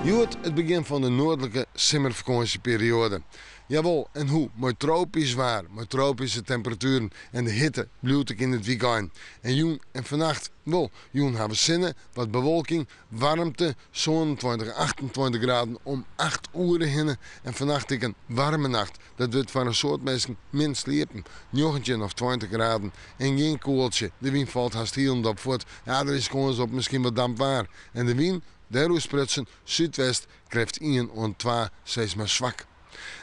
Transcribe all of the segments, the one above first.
Hjoed it begjin fan de noardlike simmerfakânsjeperioade. Jawol, en hoe, mei tropysk waar, mei tropyske temperatueren en de hitte bliuwt ek yn it wykein. En jûn en fannacht, wol, jûn ha we sinne, wat bewolking, waarmte, 27, 28 graden om 8 oere hinne en fannacht ek in waarme nacht. Dat wurdt foar in soad minsken min sliepen. 19 of 20 graden en gjin koaltsje. De wyn falt hast hielendal fuort. Ja, der is kâns op miskien wat damp waar. En de wyn, dêroer sprutsen, súdwest, krêft ien oant twa, sis mar swak.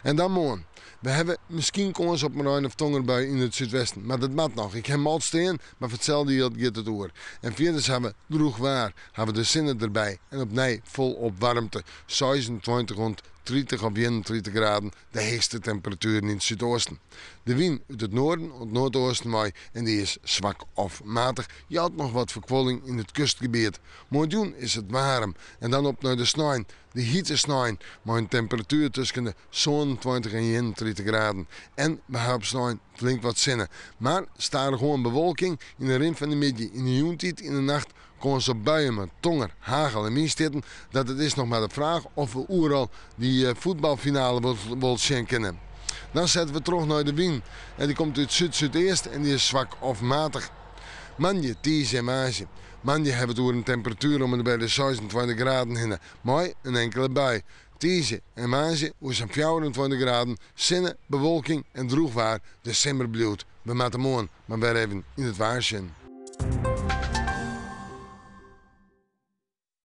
En dan moarn. We hawwe miskien kâns op in rein of tongerbui yn it súdwesten, mar dat moat noch. Ik ha 'm al stean, mar foar itselde jild giet it oer. En fierders ha we drûch waar, ha we de sinne derby en opnij folop waarmte, 26 oant 30 of 31 graden, de heechste temperatueren yn it súdoasten. De wyn út it noarden oant noardeasten wei en dy is swak of matich, jout noch wat ferkuolling yn it kustgebiet. Moarntejûn is it waarm en dan op nei de snein, de hite snein, mei in temperatuer tusken de 27 en 31 graden. En we ha op snein flink wat sinne, mar stadichoan bewolking yn de rin fan de middei, yn de jûntiid, yn de nacht Kâns op buien mei tonger, hagel en wynstjitten, dat it is noch mar de fraach oft we oeral dy fuotbalfinale wol sjen kinne. Dan sette we troch nei de wyn en dy komt út súd-súdeast en dy is swak of matich. Moandei, tiisdei en woansdei. Moandei hawwe we it oer in temperatuer om en by de 26 graden hinne, mei in inkele bui. Tiisdei en woansdei oer sa'n 24 graden, sinne, bewolking en drûch waar. De simmer bliuwt. We moatte moarn mar wer even yn it waar sjen.